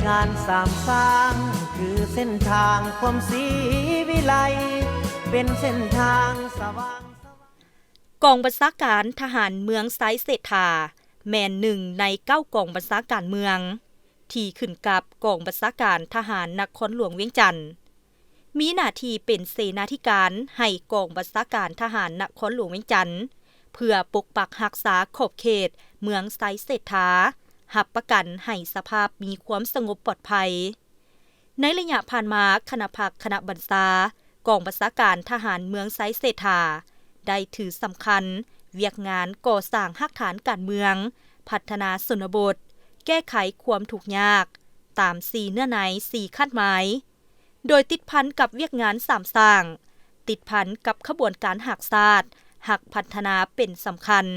ການສາມສ້າງຄືເສັ້ນທາງຄວາມສີວິໄລ ເປັນເສັ້ນທາງສະຫວ່າງ ກອງບັນຊາການທະຫານເມືອງໄຊເສດຖາ ແມ່ນໜຶ່ງໃນເກົ້າກອງບັນຊາການເມືອງ ທີ່ຂຶ້ນກັບກອງບັນຊາການທະຫານນະຄອນຫຼວງວຽງຈັນ. ມີໜ້າທີ່ເປັນເສນາທິການໃຫ້ກອງບັນຊາການທະຫານນະຄອນຫຼວງວຽງຈັນ ເພື່ອປົກປັກຮັກສາຂອບເຂດເມືອງໄຊເສດຖາ, ຮັບປະກັນໃຫ້ສະພາບມີຄວາມສະຫງົບປອດໄພ. ໃນໄລຍະຜ່ານມາ, ຄະນະພັກຄະນະບັນຊາກອງບັນຊາການທະຫານເມືອງໄຊເສດຖາ ໄດ້ຖືສຳຄັນວຽກງານກໍ່ສ້າງຮາກຖານການເມືອງ, ພັດທະນາຊົນນະບົດ, ແກ້ໄຂຄວາມທຸກຍາກ ຕາມສີ່ເນື້ອໃນ ສີ່ຄາດໝາຍ. ໂດຍຕິດພັນກັບວຽກງານສາມສ້າງ, ຕິດພັນກັບຂະບວນການຮັກຊາດ, ຮັກພັດທະນາເປັນສຳຄັນ,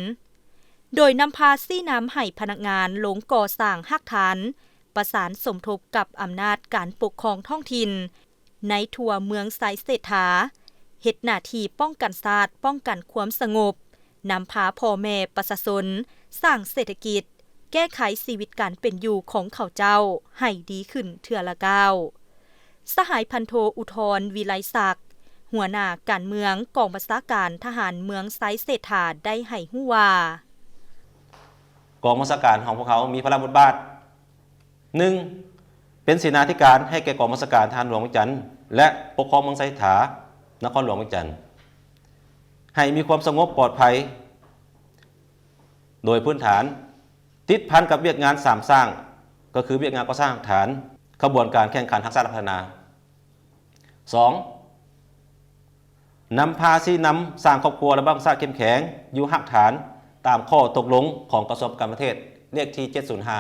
ໂດຍນຳພາຊີ້ນຳໃຫ້ພະນັກງານລົງກໍ່ສ້າງຮາກຖານ, ປະສານສົມທົບກັບອຳນາດການປົກຄອງທ້ອງຖິ່ນໃນທົ່ວເມືອງໄຊເສດຖາ, ເຮັດໜ້າທີ່ປ້ອງກັນຊາດ, ປ້ອງກັນຄວາມສະຫງົບ, ນຳພາພໍ່ແມ່ປະຊາຊົນສ້າງເສດຖະກິດ, ແກ້ໄຂຊີວິດການເປັນຢູ່ຂອງເຂົາເຈົ້າໃຫ້ດີຂຶ້ນເທື່ອລະກ້າວ. ສະຫາຍພັນໂທ ອຸທອນ ວິໄລສັກ, ຫົວໜ້າການເມືອງກອງບັນຊາການທະຫານເມືອງໄຊເສດຖາ ໄດ້ໃຫ້ຮູ້ວ່າ ກອງບັນຊາການຂອງພວກເຮົາມີພາລະບົດບາດ ໜຶ່ງ ເປັນເສນາທິການໃຫ້ແກ່ກອງບັນຊາການທະຫານຫຼວງວຽງຈັນ ແລະ ປົກຄອງເມືອງໄຊເສດຖາ ນະຄອນຫຼວງວຽງຈັນ ໃຫ້ມີຄວາມສະຫງົບປອດໄພ ໂດຍພື້ນຖານ ຕິດພັນກັບວຽກງານສາມສ້າງ ກໍຄືວຽກງານກໍ່ສ້າງຮາກຖານ, ຂະບວນການແຂ່ງຂັນຮັກຊາດພັດທະນາ. ສອງ ນຳພາຊີ້ນຳສ້າງຄອບຄົວ ແລະ ບັ້ງຊາດເຂັ້ມແຂງຢູ່ຮາກຖານ ຕາມຂໍ້ຕົກລົງຂອງກະຊວງການຕ່າງປະເທດ ເລກທີເຈັດສູນຫ້າ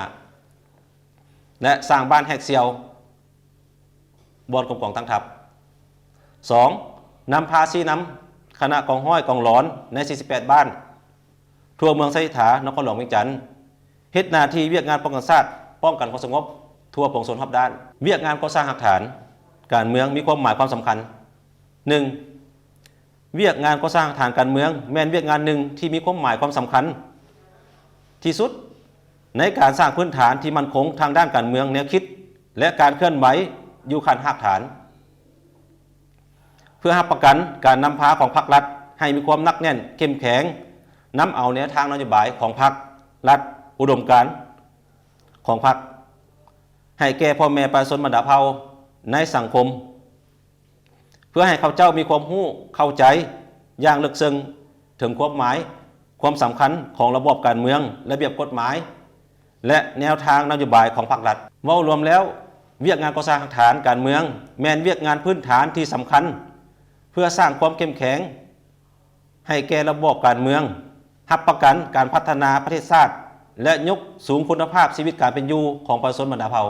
ແລະ ສ້າງບ້ານແຮກສ່ຽວ ບ່ອນກົມກອງຕັ້ງທັບ. ສອງ ນຳພາຊີ້ນຳຄະນະກອງຮ້ອຍກອງຫຼອນໃນສີ່ສິບແປດບ້ານ ທົ່ວເມືອງໄຊເສດຖາ ນະຄອນຫຼວງວຽງຈັນ ເຮັດໜ້າທີ່ວຽກງານປ້ອງກັນຊາດ, ປ້ອງກັນຄວາມສະຫງົບທົ່ວປວງຊົນຮອບດ້ານ. ວຽກງານກໍ່ສ້າງຮາກຖານການເມືອງມີຄວາມໝາຍຄວາມສຳຄັນ. ໜຶ່ງ ວຽກງານກໍ່ສ້າງຮາກຖານການເມືອງ ແມ່ນວຽກງານໜຶ່ງທີ່ມີຄວາມໝາຍຄວາມສຳຄັນທີ່ສຸດ ໃນການສ້າງພື້ນຖານທີ່ໝັ້ນຄົງທາງດ້ານການເມືອງ, ແນວຄິດ ແລະ ການເຄື່ອນໄຫວຢູ່ຂັ້ນຮາກຖານ. ເພື່ອຮັບປະກັນການນຳພາຂອງພັກລັດໃຫ້ມີຄວາມໜັກແໜ້ນເຂັ້ມແຂງ, ນຳເອົາແນວທາງນະໂຍບາຍຂອງພັກລັດ, ອຸດົມການຂອງພັກ ໃຫ້ແກ່ພໍ່ແມ່ປະຊາຊົນບັນດາເຜົ່າໃນສັງຄົມ, ເພື່ອໃຫ້ເຂົາເຈົ້າມີຄວາມຮູ້ເຂົ້າໃຈຢ່າງເລິກເຊິ່ງເຖິງຄວາມໝາຍ, ຄວາມສຳຄັນຂອງລະບອບການເມືອງ, ລະບຽບກົດໝາຍ ແລະ ແນວທາງນະໂຍບາຍຂອງພັກລັດ. ເວົ້າລວມແລ້ວ, ວຽກງານກໍ່ສ້າງຮາກຖານການເມືອງ ແມ່ນວຽກງານພື້ນຖານທີ່ສຳຄັນ ເພື່ອສ້າງຄວາມເຂັ້ມແຂງໃຫ້ແກ່ລະບອບການເມືອງ, ຮັບປະກັນການພັດທະນາປະເທດຊາດ ແລະ ຍົກສູງຄຸນນະພາບຊີວິດການເປັນຢູ່ຂອງປະຊາຊົນບັນດາເຜົ່າ.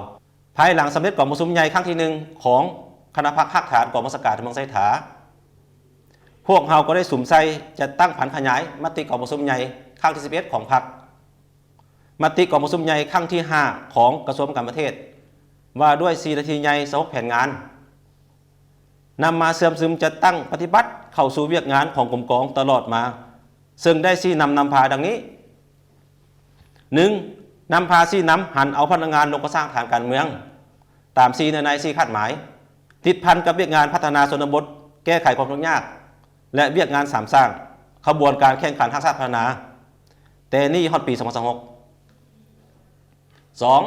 ພາຍຫຼັງສຳເລັດກອງປະຊຸມໃຫຍ່ຄັ້ງທີໜຶ່ງຂອງຄະນະພັກຮາກຖານກອງບັນຊາການເມືອງໄຊເສດຖາ, ພວກເຮົາກໍໄດ້ສຸມໃສ່ຈັດຕັ້ງຜັນຂະຫຍາຍມະຕິກອງປະຊຸມໃຫຍ່ຄັ້ງທີສິບເອັດຂອງພັກ, ມະຕິກອງປະຊຸມໃຫຍ່ຄັ້ງທີຫ້າຂອງກະຊວງການຕ່າງປະເທດ ວ່າດ້ວຍສີ່ນາທີໃຫຍ່ຊາວຫົກແຜນງານ, ນຳມາເຊື່ອມຊຶມຈັດຕັ້ງປະຕິບັດເຂົ້າສູ່ວຽກງານຂອງກົມກອງຕະຫຼອດມາ, ເຊິ່ງໄດ້ຊີ້ນຳນຳພາດັ່ງນີ້. ໜຶ່ງ ນຳພາຊີ້ນຳຫັນເອົາພະນັກງານລົງກໍ່ສ້າງຖານການເມືອງ ຕາມສີ່ເນື້ອໃນ ສີ່ຄາດໝາຍ ຕິດພັນກັບວຽກງານພັດທະນາຊົນນະບົດ, ແກ້ໄຂຄວາມທຸກຍາກ ແລະ ວຽກງານສາມສ້າງ, ຂະບວນການແຂ່ງຂັນຮັກຊາດພັດທະນາ ແຕ່ນີ້ຮອດປີສອງພັນຊາວຫົກ. ສອງ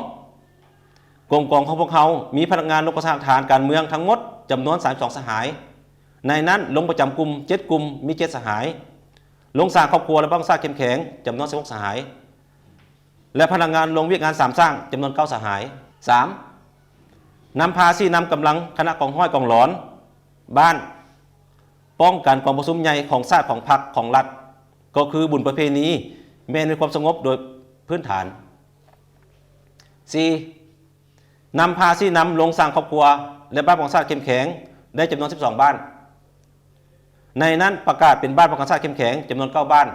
ກົມກອງຂອງພວກເຮົາມີພະນັກງານລົງກໍ່ສ້າງຖານການເມືອງທັງໝົດຈຳນວນສາມສິບສອງສະຫາຍ, ໃນນັ້ນລົງປະຈຳກຸ່ມເຈັດກຸ່ມ ມີເຈັດສະຫາຍ, ລົງສ້າງຄອບຄົວ ແລະ ບັ້ງຊາດເຂັ້ມແຂງຈຳນວນສິບຫົກສະຫາຍ ແລະ ພະນັກງານລົງວຽກງານສາມສ້າງຈຳນວນເກົ້າສະຫາຍ. ສາມ ນຳພາຊີ້ນຳກຳລັງຄະນະກອງຮ້ອຍກອງຫຼອນບ້ານ ປ້ອງກັນກອງປະຊຸມໃຫຍ່ຂອງຊາດ, ຂອງພັກ, ຂອງລັດ, ກໍຄືບຸນປະເພນີແມ່ນມີຄວາມສະຫງົບໂດຍພື້ນຖານ. ສີ່ ນຳພາຊີ້ນຳລົງສ້າງຄອບຄົວ ແລະ ບ້ານປະຊາການເຂັ້ມແຂງໄດ້ຈຳນວນສິບສອງບ້ານ. ໃນນັ້ນປະກາດເປັນບ້ານປະຊາການເຂັ້ມແຂງຈຳນວນເກົ້າບ້ານ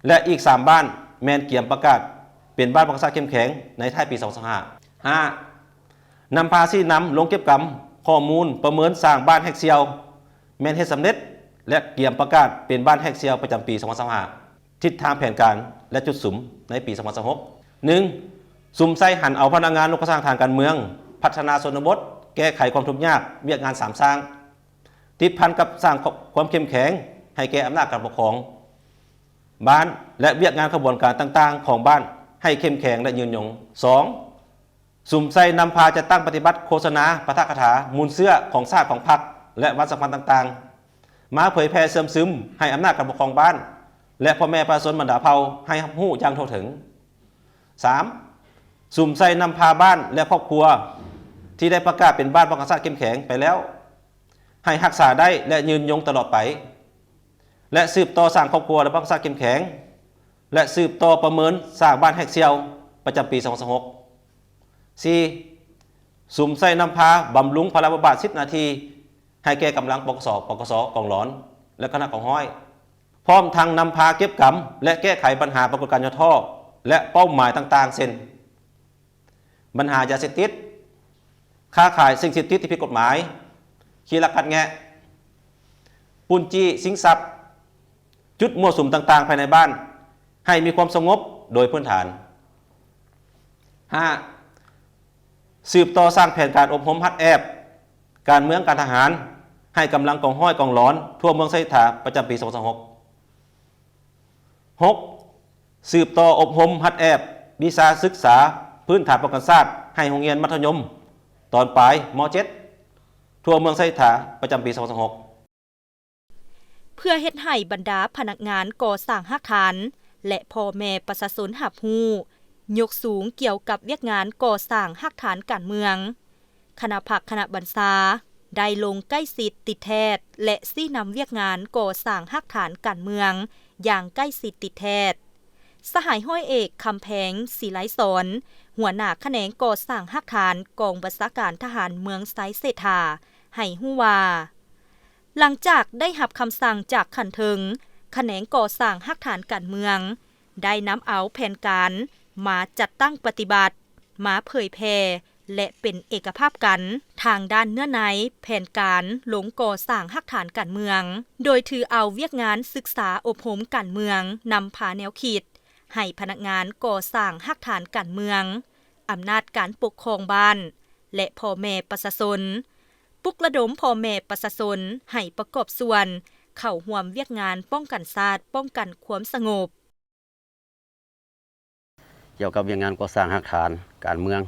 ແລະ ອີກສາມບ້ານແມ່ນກຽມປະກາດເປັນບ້ານປະຊາການເຂັ້ມແຂງໃນທ້າຍປີສອງພັນຊາວຫ້າ. ຫ້າ ນຳພາຊີ້ນຳລົງເກັບກຳຂໍ້ມູນປະເມີນສ້າງບ້ານແຮກສ່ຽວ ແມ່ນເຮັດສຳເລັດ ແລະ ກຽມປະກາດເປັນບ້ານແຮກສ່ຽວປະຈຳປີສອງພັນຊາວຫ້າ. ທິດທາງແຜນການ ແລະ ຈຸດສຸມໃນປີສອງພັນຊາວຫົກ. ໜຶ່ງ ສຸມໃສ່ຫັນເອົາພະນັກງານລົງກໍ່ສ້າງຖານການເມືອງ, ພັດທະນາຊົນນະບົດ, ແກ້ໄຂຄວາມທຸກຍາກ, ວຽກງານສາມສ້າງ ຕິດພັນກັບສ້າງຄວາມເຂັ້ມແຂງໃຫ້ແກ່ອຳນາດການປົກຄອງບ້ານ ແລະ ວຽກງານຂະບວນການຕ່າງໆຂອງບ້ານໃຫ້ເຂັ້ມແຂງ ແລະ ຍືນຍົງ. ສອງ, ສຸມໃສ່ນຳພາຈັດຕັ້ງປະຕິບັດໂຄສະນາ, ປາຖະກະຖາ, ມູນເຊື້ອຂອງຊາດຂອງພັກ ແລະ ວັນສຳຄັນຕ່າງໆ ມາເຜີຍແຜ່ເຊື່ອມຊຶມໃຫ້ອຳນາດການປົກຄອງບ້ານ ແລະ ພໍ່ແມ່ປະຊາຊົນບັນດາເຜົ່າໃຫ້ຮັບຮູ້ຢ່າງທົ່ວເຖິງ. ສາມ, ສຸມໃສ່ນຳພາບ້ານ ແລະ ຄອບຄົວທີ່ໄດ້ປະກາດເປັນບ້ານປ້ອງກັນຊາດເຂັ້ມແຂງໄປແລ້ວ ໃຫ້ຮັກສາໄດ້ ແລະ ຍືນຍົງຕະຫຼອດໄປ ແລະ ສືບຕໍ່ສ້າງຄອບຄົວ ແລະ ປ້ອງກັນຊາດເຂັ້ມແຂງ ແລະ ສືບຕໍ່ປະເມີນສ້າງບ້ານແຮກສ່ຽວປະຈຳປີສອງພັນຊາວຫົກ. ສີ່, ສຸມໃສ່ນຳພາບຳລຸງພາລະບົດບາດສິບໜ້າທີ່ ໃຫ້ແກ່ກຳລັງ ປກສ, ປກສ, ກອງຫຼອນ ແລະ ຄະນະກອງຮ້ອຍ, ພ້ອມທັງນຳພາເກັບກຳ ແລະ ແກ້ໄຂບັນຫາປາກົດການຫຍໍ້ທໍ້ ແລະ ເປົ້າໝາຍຕ່າງໆ ເຊັ່ນ ບັນຫາຢາເສບຕິດ, ຄ້າຂາຍສິ່ງເສບຕິດທີ່ຜິດກົດໝາຍ, ຂີ້ລັກກັດແງະ, ປຸ້ນຈີ້ຊິງຊັບ, ຈຸດມົ້ວສຸມຕ່າງໆ ພາຍໃນບ້ານ ໃຫ້ມີຄວາມສະຫງົບໂດຍພື້ນຖານ. ຫ້າ, ສືບຕໍ່ສ້າງແຜນການອົບຮົມຫັດແອບການເມືອງການທະຫານ ໃຫ້ກຳລັງກອງຮ້ອຍກອງຫຼອນທົ່ວເມືອງໄຊເສດຖາ ປະຈຳປີສອງພັນຊາວຫົກ. ຫົກ, ສືບຕໍ່ອົບຮົມຫັດແອບວິຊາສຶກສາພື້ນຖານປ້ອງກັນຊາດໃຫ້ໂຮງຮຽນມັດທະຍົມຕອນປາຍ ມ. ເຈັດ ທົ່ວເມືອງໄຊເສດຖາ ປະຈຳປີສອງພັນຊາວຫົກ. ເພື່ອເຮັດໃຫ້ບັນດາພະນັກງານກໍ່ສ້າງຮາກຖານ ແລະ ພໍ່ແມ່ປະຊາຊົນຮັບຮູ້, ຍົກສູງກ່ຽວກັບວຽກງານກໍ່ສ້າງຮາກຖານການເມືອງ, ຄະນະພັກຄະນະບັນຊາໄດ້ລົງໃກ້ຊິດຕິດແທດ ແລະ ຊີ້ນຳວຽກງານກໍ່ສ້າງຮາກຖານການເມືອງຢ່າງໃກ້ຊິດຕິດແທດ. ສະຫາຍຮ້ອຍເອກ ຄຳແພງ ສີໄລສອນ, ຫົວໜ້າຂະແໜງກໍ່ສ້າງຮາກຖານ ກອງບັນຊາການທະຫານເມືອງໄຊເສດຖາ ໃຫ້ຮູ້ວ່າ, ຫຼັງຈາກໄດ້ຮັບຄຳສັ່ງຈາກຂັ້ນເທິງ, ຂະແໜງກໍ່ສ້າງຮາກຖານການເມືອງ ໄດ້ນຳເອົາແຜນການມາຈັດຕັ້ງປະຕິບັດ, ມາເຜີຍແຜ່ ແລະ ເປັນເອກະພາບກັນທາງດ້ານເນື້ອໃນແຜນການລົງກໍ່ສ້າງຮາກຖານການເມືອງ, ໂດຍຖືເອົາວຽກງານສຶກສາອົບຮົມການເມືອງນຳພາແນວຄິດ ໃຫ້ພະນັກງານກໍ່ສ້າງຮາກຖານການເມືອງ, ອຳນາດການປົກຄອງບ້ານ ແລະ ພໍ່ແມ່ປະຊາຊົນ, ປຸກລະດົມພໍ່ແມ່ປະຊາຊົນໃຫ້ປະກອບສ່ວນເຂົ້າຮ່ວມວຽກງານປ້ອງກັນຊາດ, ປ້ອງກັນຄວາມສະຫງົບ. ກ່ຽວກັບວຽກງານກໍ່ສ້າງຮາກຖານການເມືອງ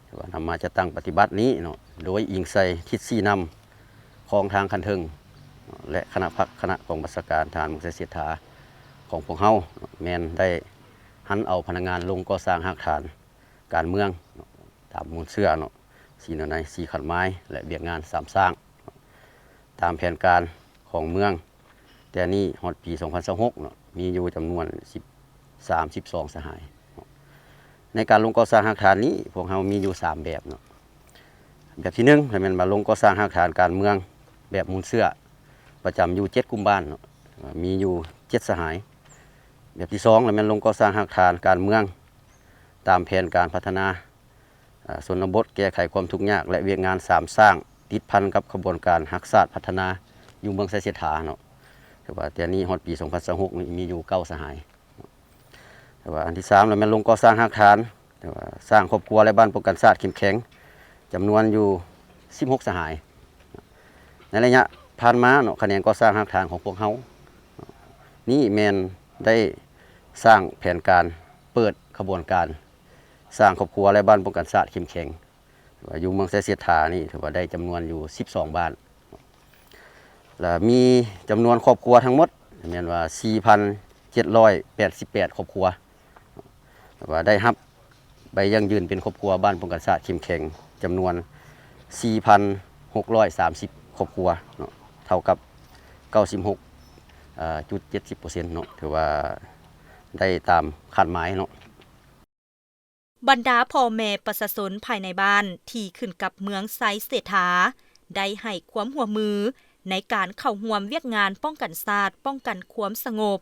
ທີ່ວ່ານຳມາຈັດຕັ້ງປະຕິບັດນີ້ເນາະ, ໂດຍອີງໃສ່ທິດຊີ້ນຳຂອງທາງຂັ້ນເທິງ ແລະ ຄະນະພັກຄະນະກອງບັນຊາການທະຫານເມືອງໄຊເສດຖາຂອງພວກເຮົາ ແມ່ນໄດ້ຫັນເອົາພະນັກງານລົງກໍ່ສ້າງຮາກຖານການເມືອງ ຕາມມູນເຊື້ອເນາະ, ສີ່ແນວໃນ, ສີ່ຂັດໝາຍ ແລະ ວຽກງານສາມສ້າງ ຕາມແຜນການຂອງເມືອງ ແຕ່ນີ້ຮອດປີສອງພັນຊາວຫົກເນາະ ມີຢູ່ຈຳນວນສິບ ສາມສິບສອງສະຫາຍເນາະ. ໃນການລົງກໍ່ສ້າງຮາກຖານນີ້ ພວກເຮົາມີຢູ່ສາມແບບເນາະ. ແບບທີໜຶ່ງ ແມ່ນວ່າລົງກໍ່ສ້າງຮາກຖານການເມືອງແບບມູນເຊື້ອ ປະຈຳຢູ່ເຈັດກຸ່ມບ້ານເນາະ, ມີຢູ່ເຈັດສະຫາຍ. ແບບທີສອງ ແມ່ນລົງກໍ່ສ້າງຮາກຖານການເມືອງຕາມແຜນການພັດທະນາ ອາ ຊົນນະບົດ, ແກ້ໄຂຄວາມທຸກຍາກ ແລະ ວຽກງານສາມສ້າງ ຕິດພັນກັບຂະບວນການຮັກຊາດພັດທະນາຢູ່ເມືອງໄຊເສດຖາເນາະ. ຖືວ່າແຕ່ນີ້ຮອດປີສອງພັນຊາວຫົກນີ້ມີຢູ່ເກົ້າສະຫາຍ. ແຕ່ວ່າອັນທີສາມ ແລ້ວແມ່ນລົງກໍ່ສ້າງຮາກຖານ ແຕ່ວ່າສ້າງຄອບຄົວ ແລະ ບ້ານປ້ອງກັນຊາດເຂັ້ມແຂງ ຈຳນວນຢູ່ສິບຫົກສະຫາຍ. ໃນໄລຍະຜ່ານມາເນາະ ຂະແໜງກໍ່ສ້າງຮາກຖານຂອງພວກເຮົານີ້ແມ່ນໄດ້ສ້າງແຜນການເປີດຂະບວນການສ້າງຄອບຄົວ ແລະ ບ້ານປ້ອງກັນຊາດເຂັ້ມແຂງ ວ່າຢູ່ເມືອງໄຊເສດຖານີ້ ຖືວ່າໄດ້ຈຳນວນຢູ່ສິບສອງບ້ານ ແລະ ມີຈຳນວນຄອບຄົວທັງໝົດແມ່ນວ່າສີ່ພັນເຈັດຮ້ອຍແປດສິບແປດຄອບຄົວ ແລະ ວ່າໄດ້ຮັບໃບຢັ້ງຢືນເປັນຄອບຄົວບ້ານປ້ອງກັນຊາດເຂັ້ມແຂງ ຈຳນວນສີ່ພັນຫົກຮ້ອຍສາມສິບຄອບຄົວເນາະ, ເທົ່າກັບເກົ້າສິບຫົກຈຸດເຈັດສິບເປີເຊັນເນາະ, ຖືວ່າໄດ້ຕາມຄາດໝາຍເນາະ. ບັນດາພໍ່ແມ່ປະຊາຊົນພາຍໃນບ້ານທີ່ຂຶ້ນກັບເມືອງໄຊເສດຖາ ໄດ້ໃຫ້ຄວາມຮ່ວມມືໃນການເຂົ້າຮ່ວມວຽກງານປ້ອງກັນຊາດ, ປ້ອງກັນຄວາມສະຫງົບ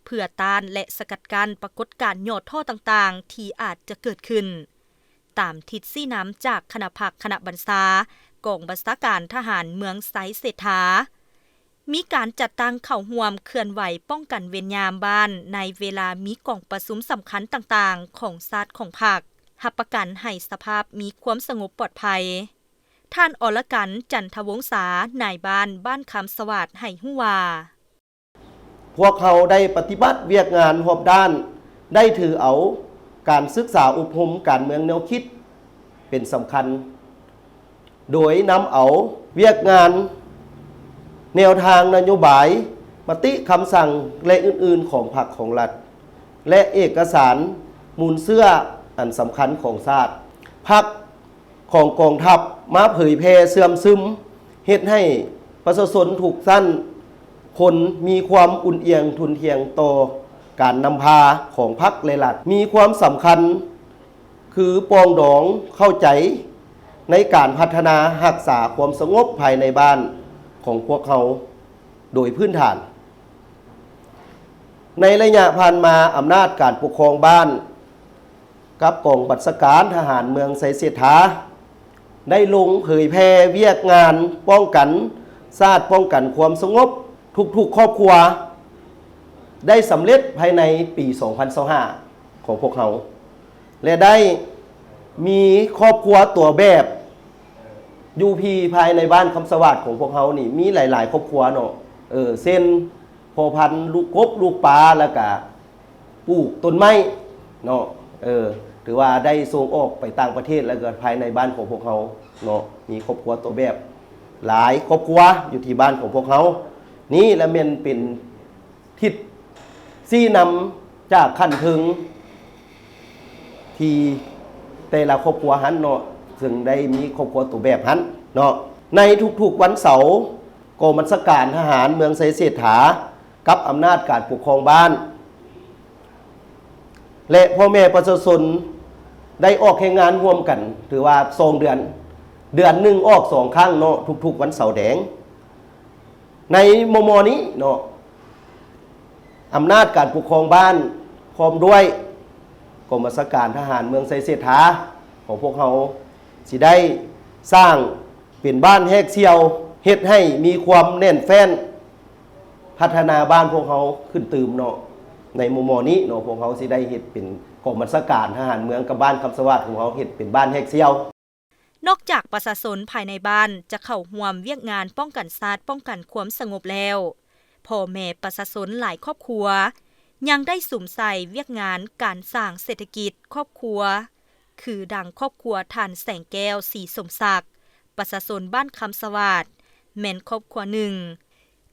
ເພື່ອຕ້ານ ແລະ ສະກັດກັ້ນປາກົດການຫຍໍ້ທໍ້ຕ່າງໆ ທີ່ອາດຈະເກີດຂຶ້ນ, ຕາມທິດຊີ້ນຳຈາກຄະນະພັກຄະນະບັນຊາ ກອງບັນຊາການທະຫານເມືອງໄຊເສດຖາ. ມີການຈັດຕັ້ງເຂົ້າຮ່ວມເຄື່ອນໄຫວປ້ອງກັນເວນຍາມບ້ານໃນເວລາມີກອງປະຊຸມສຳຄັນຕ່າງໆຂອງຊາດຂອງພັກ, ຮັບປະກັນໃຫ້ສະພາບມີຄວາມສະຫງົບປອດໄພ. ທ່ານ ອລະກັນ ຈັນທະວົງສາ ນາຍບ້ານບ້ານຄຳສະຫວາດ ໃຫ້ຮູ້ວ່າ, ພວກເຮົາໄດ້ປະຕິບັດວຽກງານຮອບດ້ານ, ໄດ້ຖືເອົາການສຶກສາອົບຮົມການເມືອງແນວຄິດເປັນສຳຄັນ, ໂດຍນຳເອົາວຽກງານ, ແນວທາງນະໂຍບາຍ, ມະຕິຄຳສັ່ງ ແລະ ອື່ນໆ ຂອງພັກຂອງລັດ ແລະ ເອກະສານມູນເຊື້ອອັນສຳຄັນຂອງຊາດ, ພັກ ຂອງກອງທັບມາເຜີຍແຜ່ເຊື່ອມຊຶມ, ເຮັດໃຫ້ປະຊາຊົນທຸກຊັ້ນຄົນມີຄວາມອຸ່ນອຽງທຸ່ນທ່ຽງຕໍ່ການນຳພາຂອງພັກ ແລະ ລັດ, ມີຄວາມສຳຄັນຄືປອງດອງເຂົ້າໃຈໃນການພັດທະນາຮັກສາຄວາມສະຫງົບພາຍໃນບ້ານຂອງພວກເຮົາໂດຍພື້ນຖານ. ໃນໄລຍະຜ່ານມາ, ອຳນາດການປົກຄອງບ້ານ ກັບກອງບັນຊາການທະຫານເມືອງໄຊເສດຖາ ໄດ້ລົງເຜີຍແຜ່ວຽກງານປ້ອງກັນຊາດ, ປ້ອງກັນຄວາມສະຫງົບ, ທຸກໆຄອບຄົວໄດ້ສຳເລັດພາຍໃນປີສອງພັນຊາວຫ້າຂອງພວກເຮົາ ແລະ ໄດ້ມີຄອບຄົວຕົວແບບຢູ່ພີພາຍໃນບ້ານຄຳສະຫວາດຂອງພວກເຮົານີ້ ມີຫຼາຍໆຄອບຄົວເນາະ, ເອີ ເຊັ່ນ ພໍພັນລູກກົບລູກປາ ແລ້ວກະ ປູກຕົ້ນໄມ້ເນາະ, ເອີ ຖືວ່າໄດ້ສົ່ງອອກໄປຕ່າງປະເທດ ແລ້ວກໍພາຍໃນບ້ານຂອງພວກເຮົາເນາະ, ມີຄອບຄົວຕົວແບບຫຼາຍຄອບຄົວຢູ່ທີ່ບ້ານຂອງພວກເຮົານີ້ ແລະ ແມ່ນເປັນທິດຊີ້ນຳຈາກຂັ້ນເທິງ ທີ່ແຕ່ລະຄອບຄົວຫັ້ນເນາະ, ເຊິ່ງໄດ້ມີຄອບຄົວຕົວແບບຫັ້ນເນາະ. ໃນທຸກໆວັນເສົາ, ກອງບັນຊາການທະຫານເມືອງໄຊເສດຖາ ກັບອຳນາດການປົກຄອງບ້ານ ແລະ ພໍ່ແມ່ປະຊາຊົນໄດ້ອອກແຮງງານຮ່ວມກັນ, ຖືວ່າສອງເດືອນ, ເດືອນໜຶ່ງອອກສອງຄັ້ງເນາະ, ທຸກໆວັນເສົາແດງ. ໃນມໍ່ໆນີ້ເນາະ, ອຳນາດການປົກຄອງບ້ານ ພ້ອມດ້ວຍກອງບັນຊາການທະຫານເມືອງໄຊເສດຖາຂອງພວກເຮົາ ຊິໄດ້ສ້າງເປັນບ້ານແຮກສ່ຽວ, ເຮັດໃຫ້ມີຄວາມແໜ້ນແຟ້ນ, ພັດທະນາບ້ານພວກເຮົາຂຶ້ນຕື່ມເນາະ. ໃນມໍ່ໆນີ້ເນາະ, ພວກເຮົາຊິໄດ້ເຮັດເປັນກອງບັນຊາການທະຫານເມືອງກັບບ້ານຄຳສະຫວາດຂອງເຮົາ ເຮັດເປັນບ້ານແຮກສ່ຽວ. ນອກຈາກປະຊາຊົນພາຍໃນບ້ານຈະເຂົ້າຮ່ວມວຽກງານປ້ອງກັນຊາດ, ປ້ອງກັນຄວາມສະຫງົບແລ້ວ, ພໍ່ແມ່ປະຊາຊົນຫຼາຍຄອບຄົວຍັງໄດ້ສຸມໃສ່ວຽກງານການສ້າງເສດຖະກິດຄອບຄົວ, ຄືດັ່ງຄອບຄົວທ່ານ ແສງແກ້ວ ສີສົມສັກ, ປະຊາຊົນບ້ານຄຳສະຫວາດ ແມ່ນຄອບຄົວໜຶ່ງ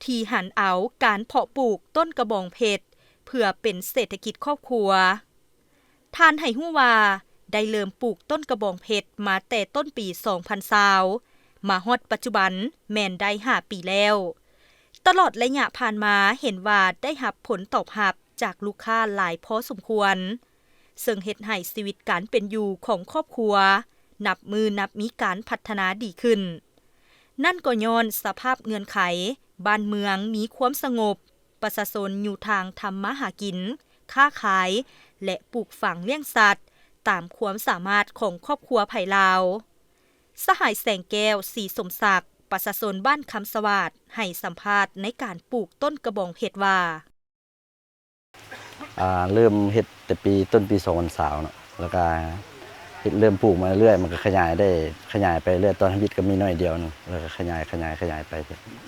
ທີ່ຫັນເອົາການເພາະປູກຕົ້ນກະບອງເພັດເພື່ອເປັນເສດຖະກິດຄອບຄົວ. ທ່ານໃຫ້ຮູ້ວ່າ ໄດ້ເລີ່ມປູກຕົ້ນກະບອງເພັດມາແຕ່ຕົ້ນປີສອງພັນຊາວ ມາຮອດປັດຈຸບັນແມ່ນໄດ້ຫ້າປີແລ້ວ. ຕະຫຼອດໄລຍະຜ່ານມາເຫັນວ່າໄດ້ຮັບຜົນຕອບຮັບຈາກລູກຄ້າຫຼາຍພໍສົມຄວນ, ເຊິ່ງເຮັດໃຫ້ຊີວິດການເປັນຢູ່ຂອງຄອບຄົວນັບມື້ນັບມີການພັດທະນາດີຂຶ້ນ. ນັ້ນກໍຍ້ອນສະພາບເງື່ອນໄຂບ້ານເມືອງມີຄວາມສະຫງົບ, ປະຊາຊົນຢູ່ທາງທຳມາຫາກິນ, ຄ້າຂາຍ ແລະ ປູກຝັງລ້ຽງສັດຕາມຄວາມສາມາດຂອງຄອບຄົວໃຜລາວ. ສະຫາຍ ແສງແກ້ວ ສີສົມສັກ, ປະຊາຊົນບ້ານຄຳສະຫວາດ ໃຫ້ສຳພາດໃນການປູກຕົ້ນກະບອງເພັດວ່າ, ອ່າ ເລີ່ມເຮັດແຕ່ປີ ຕົ້ນປີສອງພັນຊາວເນາະ, ແລ້ວກະເຮັດ ເລີ່ມປູກມາເລື້ອຍ, ມັນກະຂະຫຍາຍໄດ້ ຂະຫຍາຍໄປເລື້ອຍ, ຕອນທຳອິດກະມີໜ້ອຍດຽວໜຶ່ງ ແລ້ວກະຂະຫຍາຍ ຂະຫຍາຍ ຂະຫຍາຍໄປ.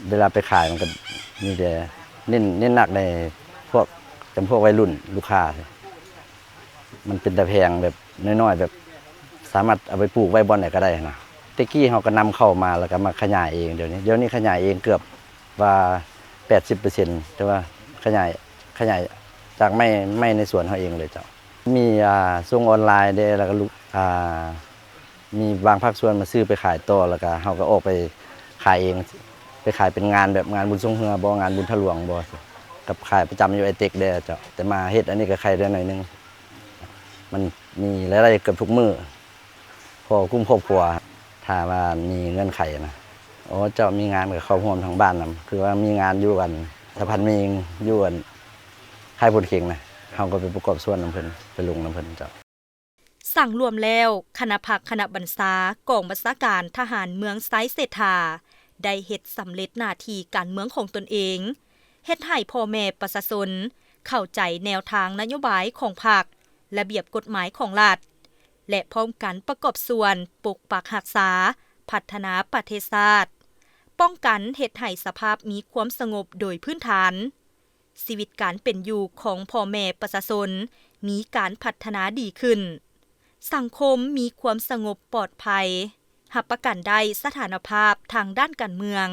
ເວລາໄປຂາຍມັນກະມີແຕ່ເນັ້ນ ເນັ້ນໜັກໃນພວກ ຈຳພວກໄວລຸ້ນ ລູກຄ້າ, ມັນເປັນຕາແພງແບບນ້ອຍໆ ແບບສາມາດເອົາໄປປູກໄວ້ບ່ອນໃດກະໄດ້ຫັ້ນນະ. ແຕ່ກີ້ເຮົາກະນຳເຂົ້າມາ ແລ້ວກະມາຂະຫຍາຍເອງ, ດຽວນີ້ ດຽວນີ້ຂະຫຍາຍເອງເກືອບ ວ່າແປດສິບເປີເຊັນ ແຕ່ວ່າຂະຫຍາຍ ຂະຫຍາຍຈາກໄມ້ ໄມ້ໃນສວນເຮົາເອງເລີຍເຈົ້າ. ມີ ອ່າ ສົ່ງອອນລາຍເດ້ ແລ້ວກະລູກ ອ່າ ມີບາງພາກສ່ວນມາຊື້ໄປຂາຍຕໍ່ ແລ້ວກະເຮົາກະອອກໄປຂາຍເອງ, ໄປຂາຍເປັນງານແບບງານບຸນຊ່ວງເຮືອບໍ ງານບຸນທະຫຼວງບໍ, ກະຂາຍປະຈຳຢູ່ໄອເຕັກເດ້ເຈົ້າ. ແຕ່ມາເຮັດອັນນີ້ກະໄຄແດ່ໜ້ອຍໜຶ່ງ, ມັນມີລາຍໄດ້ເກືອບທຸກມື້. ພໍກຸ້ມຄອບຄົວ ຖ້າວ່າມີເງື່ອນໄຂນະ. ໂອ ເຈົ້າ ມີງານກະເຂົ້າຮ່ວມທາງບ້ານນຳ, ຄືວ່າມີງານຢູ່ອັນ ສະພານມີ ຢູ່ອັນ ຄ້າຍໂພນເຄັງນະ, ເຮົາກະໄປປະກອບສ່ວນນຳເພິ່ນ, ໄປລົງນຳເພິ່ນເຈົ້າ. ສັງລວມແລ້ວ, ຄະນະພັກຄະນະບັນຊາກອງບັນຊາການທະຫານເມືອງໄຊເສດຖາ ໄດ້ເຮັດສຳເລັດໜ້າທີ່ການເມືອງຂອງຕົນເອງ, ເຮັດໃຫ້ພໍ່ແມ່ປະຊາຊົນເຂົ້າໃຈແນວທາງນະໂຍບາຍຂອງພັກ, ລະບຽບກົດໝາຍຂອງລັດ, ແລະ ພ້ອມກັນປະກອບສ່ວນປົກປັກຮັກສາ, ພັດທະນາປະເທດຊາດ, ປ້ອງກັນເຮັດໃຫ້ສະພາບມີຄວາມສະຫງົບໂດຍພື້ນຖານ. ຊີວິດການເປັນຢູ່ຂອງພໍ່ແມ່ປະຊາຊົນມີການພັດທະນາດີຂຶ້ນ, ສັງຄົມມີຄວາມສະຫງົບປອດໄພ, ຮັບປະກັນໄດ້ສະຖານະພາບທາງດ້ານການເມືອງ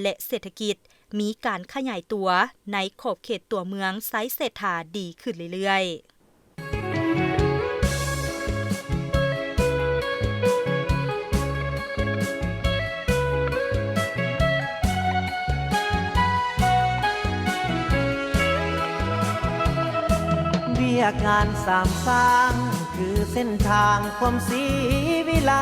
ແລະ ເສດຖະກິດ ມີການຂະຫຍາຍຕົວໃນຂອບເຂດຕົວເມືອງໄຊເສດຖາດີຂຶ້ນເລື້ອຍໆ. ວຽກງານສາມສ້າງ ຄືເສັ້ນທາງຄວາມສີວິໄລ.